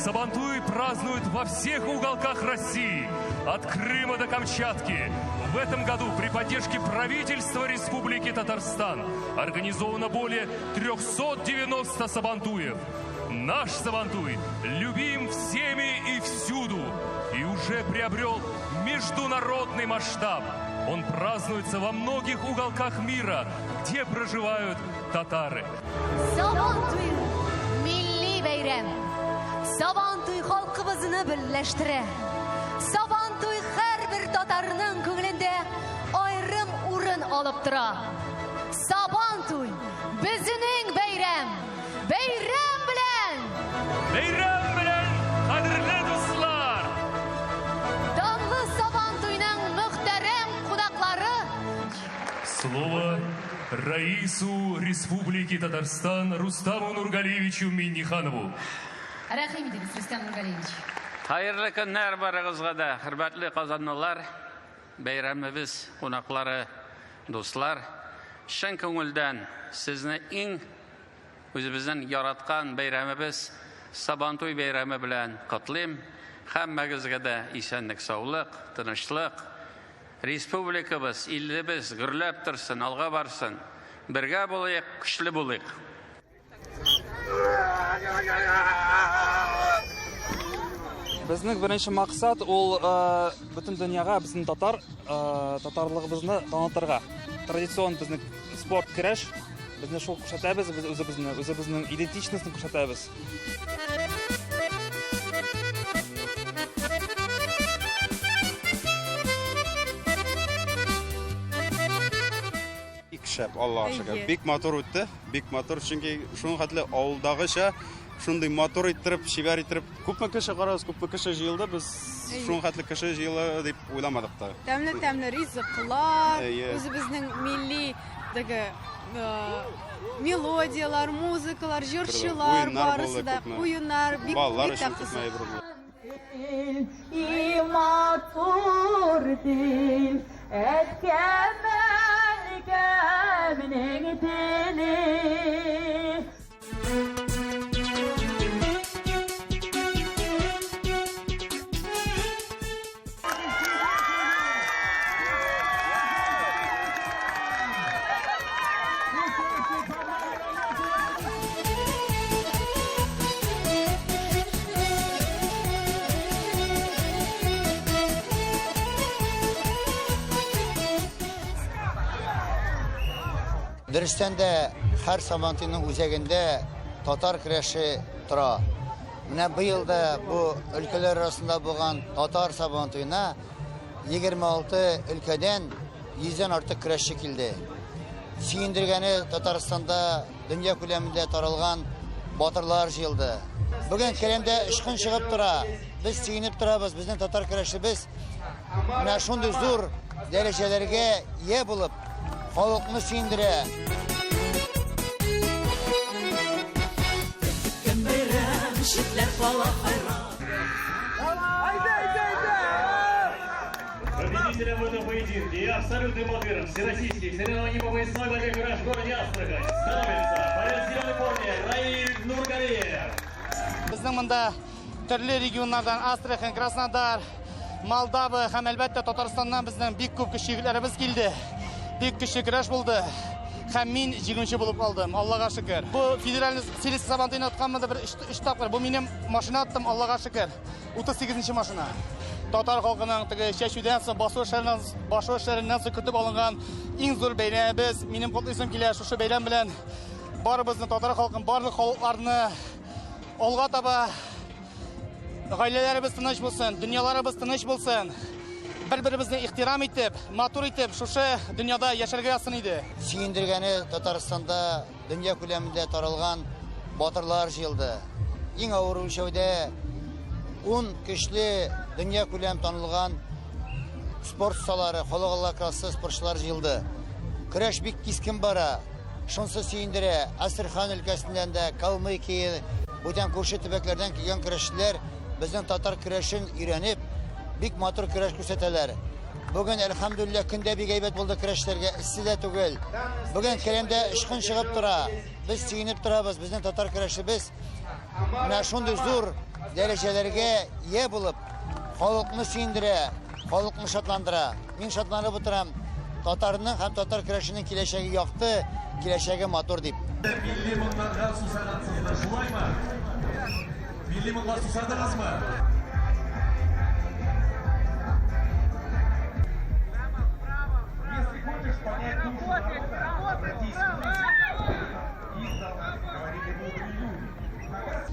Сабантуй празднуют во всех уголках России, от Крыма до Камчатки. В этом году при поддержке правительства Республики Татарстан организовано более 390 Сабантуев. Наш Сабантуй любим всеми и всюду и уже приобрел международный масштаб. Он празднуется во многих уголках мира, где проживают татары. Сабантуй милли бәйрәм. Сабантуй халкыбызны берләштерә. Сабантуй һәрбер татарның күңелендә аерым урын алып тора. Сабантуй безнең бәйрәм. Бәйрәм белән! Бәйрәм белән, кадерле дуслар! Данлы Сабантуйның мөхтәрәм кунаклары Слово Раису Республики Татарстан Рустаму Нургалиевичу Минниханову. Рәхим итегез, Рөстәм Нургалиевич. Хәерле көннәр барыгызга да, хөрмәтле казанлылар, бәйрәмебез кунаклары, дуслар. Чын күңелдән сезне иң үзебезнең яраткан бәйрәмебез Сабантуй бәйрәме белән котлыйм. Һәммәгезгә дә исәнлек, саулык, тынычлык. Республикабыз, илебез гөрләп торсын, алга барсын. Бергә булыйк, көчле булыйк. Безнең беренче максат ул бөтен дөньяга безнең татар татарлыгыбызны танытырга. Традицион безнең спорт көрәш, безне шул күрсәтәбез, без үзебезне, үзебезнең идентичностьны күрсәтәбез. Бик шәп, Аллага шөкер. Бик матур үтте, бик матур, чөнки шуның хәтле авылдагыча шундый матур иттереп, чибәр иттереп, күпме кеше карагыз, күпме кеше җыелды, без шуның хәтле кеше җыелыр дип уйламадык та. Тәмле-тәмле ризыклар, үзебезнең милли теге мелодияләр, музыкалар, җырчылар, барысы да, уеннар, бик бик тә кызык. И матур тел, әткәм, әнкәмнең теле. Дөрестән дә, һәр Сабантуйның үзәгендә татар көрәше тора. Менә быел да бу өлкәләр арасында булган татар Сабантуена 26 өлкәдән йөздән артык көрәшче килде. Сөендергәне Татарстанда дөнья күләмендә таралган батырлар җыелды. Бүген келәмдә очкын чыгып тора. Без сөенеп торабыз. Безнең татар көрәшебез менә шундый зур дәрәҗәләргә ия булып, халыкны сөендерә. Бәйрәм, читләр кала хайран. Победителем в этом поединке и абсолютным лидером всероссийских соревнований по поясной борьбе «Кураж» в городе Астрахань становится боец в зеленой форме Раиль Нургалиев. Безнең монда төрле регионнардан Астрахань, Краснодар, Молдава һәм әлбәттә Татарстаннан безнең бик күп көчле егетләребез килде. Бик көчле көрәш булды. Һәм мин җиңүче булып калдым, Аллага шөкер. Бу федеральный Силис Сабантуен отканмын да бер өч тапкыр. Бу минем машина аттым, Аллага шөкер. 38 машина. Татар халкының теге чәчүдән соң, басу эшләреннән, башу эшләреннән соң көтеп алынган иң зур бәйрәмебез. Минем котлыйсым килә шушы бәйрәм белән барыбызны, татар халкын, барлык халыкларны алга таба гаиләләребез тыныч булсын, дөньяларыбыз тыныч булсын. Бер-беребезне ихтирам итеп, матур итеп шушы дөньяда яшәргә язсын иде. Сөендергәне Татарстанда дөнья күләмендә таралган батырлар җыелды. Иң авыр үлчәүдә 10 көчле дөнья күләм танылган спорт осталары, халыкара классы спортчылар җыелды. Көрәш бик кискен бара. Шунсы сөендерә, Әстерхан өлкәсеннән дә, Калмыкия, бүтән күрше төбәкләрдән килгән көрәшчеләр безнең татар көрәшен өйрәнеп, бик матур көрәш күрсәтәләр. Бүген, әлхәмдүлилләһ, көн дә бик әйбәт булды көрәшләргә, эссе дә түгел. Бүген келәмдә очкын чыгып тора. Без сөенеп торабыз, безнең татар көрәшебез Менә шундый зур дәрәҗәләргә ия булып, халыкны сөендерә, халыкны шатландыра. Мин шатланып утырам, татарның һәм татар көрәшенең киләчәге якты, киләчәге матур дип. Милли моңнарга сусагансыздыр, шулаймы? Милли моңга сусадыгызмы? Если хочешь понять душу народа, обратись к музыке. Издавна говорили мудрые люди.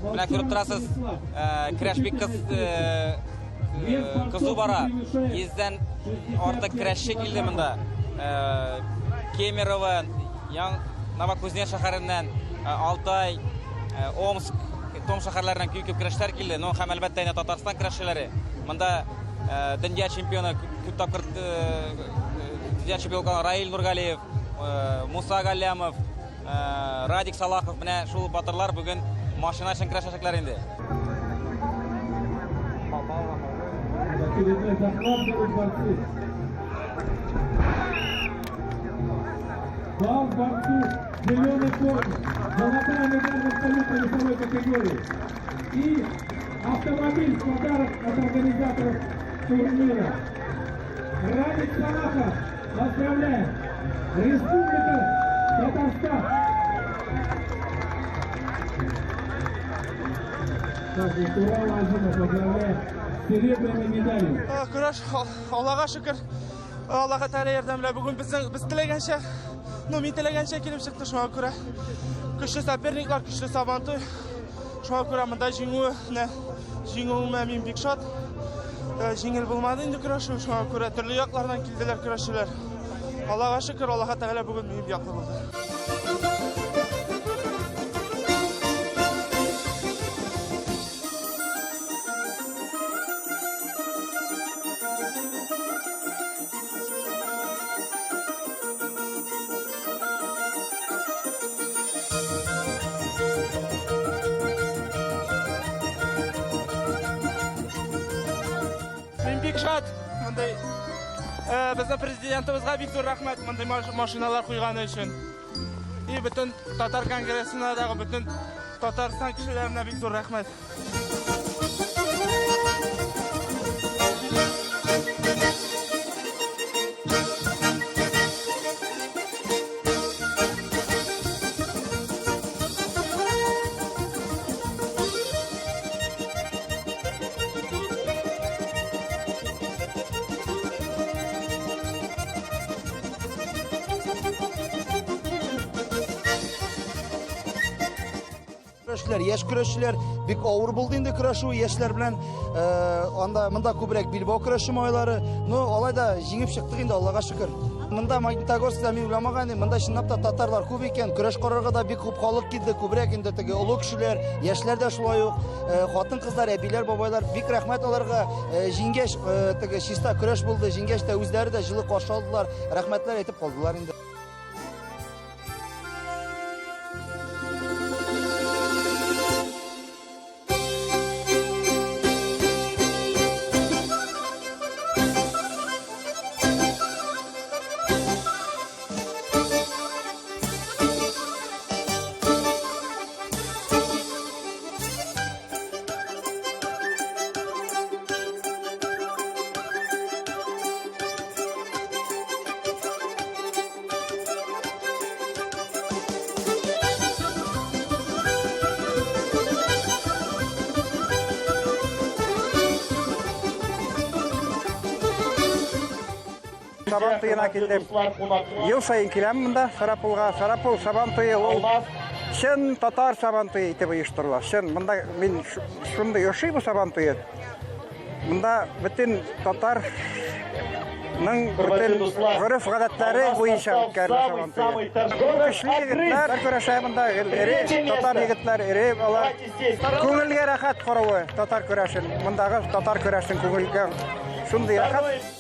Менә күреп торасыз, көрәш бик кыз кызу бара. Йөздән артык көрәшче килде монда. Кемерово, Яң Новокузнецк шәһәреннән, Алтай, Омск, Том шәһәрләреннән күп күп көрәшчеләр килде. Ну һәм әлбәттә инде Татарстан көрәшчеләре. Монда дөнья чемпионы күп тапкыр дөнья чемпионы булган Раил Нургалиев, Муса Галлямов, Радик Салахов, менә шул батырлар бүген машина өчен көрәшәчәкләр инде. Очередной захват берут борцы. Бал борцу в зеленой форме. Золотая медаль в абсолютной весовой категории. И автомобиль в подарок от организаторов турнира. Радик Салахов, поздравляем! Республика Татарстан. Также Турал Азимов поздравляем с серебряной медалью. Көрәш, Аллага шөкер, Аллаһы Тәгалә ярдәме белән бүген безнең без теләгәнчә, ну мин теләгәнчә килеп чыкты, шуңа күрә көчле соперниклар, көчле Сабантуй. Шуңа күрә монда җиңүне, җиңүемә мин бик шат. Җиңел булмады инде көрәшү, шуңа күрә төрле яклардан килделәр көрәшчеләр. Аллага шөкер, Аллаһы Тәгалә бүген минем яклы булды. Мин бик шат, мондый безнең президентыбызга бик зур рәхмәт, мондый машиналар куйганы өчен. И бөтен татар конгрессына дагы бөтен Татарстан кешеләренә бик зур рәхмәт. Көрәшчеләр, яшь көрәшчеләр бик авыр булды инде көрәшү яшьләр белән. Анда монда күбрәк билбау көрәше малайлары. Ну, алай да җиңеп чыктык инде, Аллага шөкер. Монда Магнитогорскта мин уйламаган идем, монда чынлап та татарлар күп икән. Көрәш карарга да бик күп халык килде, күбрәк инде теге олы кешеләр, яшьләр дә шулай ук, хатын-кызлар, әбиләр, бабайлар. Бик рәхмәт аларга. Җиңгәч, теге чиста көрәш булды, җиңгәч тә үзләре дә җылы каршы алдылар, рәхмәтләр әйтеп калдылар инде. Сабан туена килдем. Ел сайын киләм монда Сарапулга. Сарапул Сабан туе ул чын татар Сабан туе итеп оештырыла. Чын монда мин шундый ошый бу Сабан туе. Монда бөтен татар ның бөтен гореф-гадәтләре буенча үткәрелә Сабан туе. Көчле егетләр көрәшә монда, эре татар егетләр, эре алар. Күңелгә рәхәт каравы татар көрәшен. Мондагы татар көрәшен күңелгә шундый рәхәт.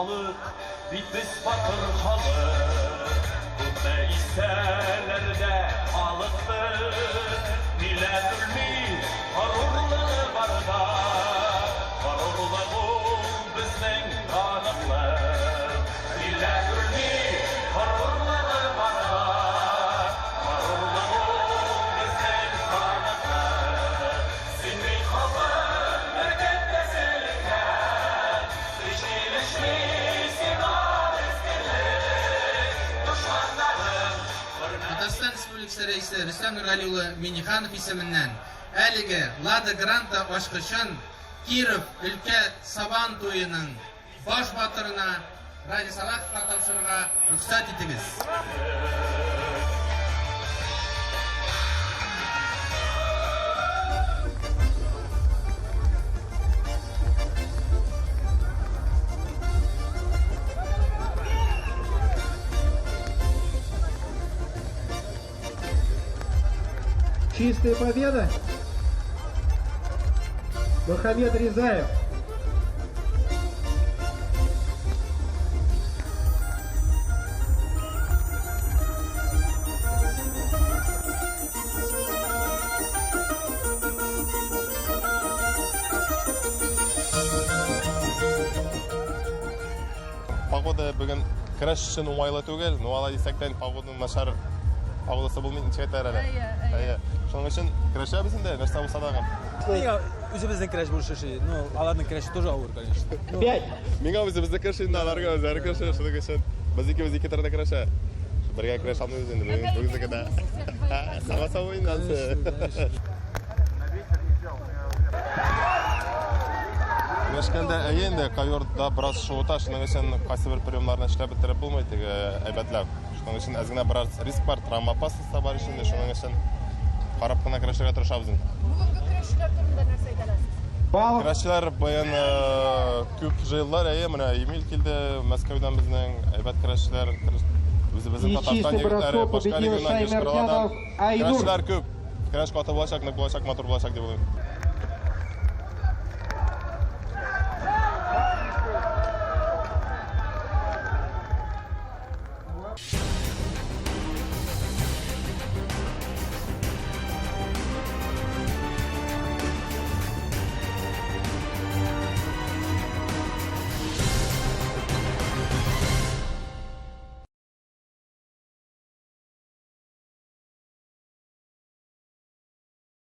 Халык, бит без батыр халык. Күпме исәләр дә халыкбыз. Милләт үлми, горурлыгы барда. Горурлык ул безнең таныклык. Милләт үлми, горурлыгы барда. Горурлык ул безнең таныклык. Син бит халык мөкатдәс икән. Килешми сиңа мескенлек. Дошманнарың Татарстан Республикасы Рәисе Рөстәм Нургали улы Миңнеханов исеменнән әлеге Лада Гранта ачкычын Киров өлкә Сабан туеның баш батырына Радий Салаховка тапшырырга рөхсәт итегез. Чистая победа. Мухаммед Ризаев. Погода бүген көрәш өчен уңайлы түгел, но алай дисәк тә погоданың начар погодасы булмый, ничек әйтәләр әле. Әйе. Шуның өчен көрәшәбез инде, нәрсә булса да. Миңа үзебезнең көрәш больше ошый. Ну, аларның көрәше тоже авыр, конечно. Пять. Миңа үзебезнең көрәш инде, аларга үзләре көрәшә, шуның өчен без икебез ике төрле көрәшә. Бергә көрәшә алмыйбыз инде бүген бүгенге көндә. Само собой инде анысы. Көрәшкәндә әйе инде ковёрда бераз шуыта, шуның өчен кайсы бер приемнарны эшләп бетереп булмый теге әйбәтләп. Шуның өчен әз генә бераз риск бар, травма опасность та бар инде, шуның өчен карап кына көрәшергә тырышабыз инде. Бүгенге көрәшчеләр турында нәрсә әйтә аласыз? Көрәшчеләр быел күп җыелдылар, әйе, менә Эмиль килде Мәскәүдән безнең әйбәт көрәшчеләр, үзебезнең И Татарстан чистый егетләре, бросок башка победил регионнан, Шаймердянов Йошкар-Оладан. Айнур. Көрәшчеләр күп. Көрәш каты булачак, нык булачак, матур булачак дип уйлыйм.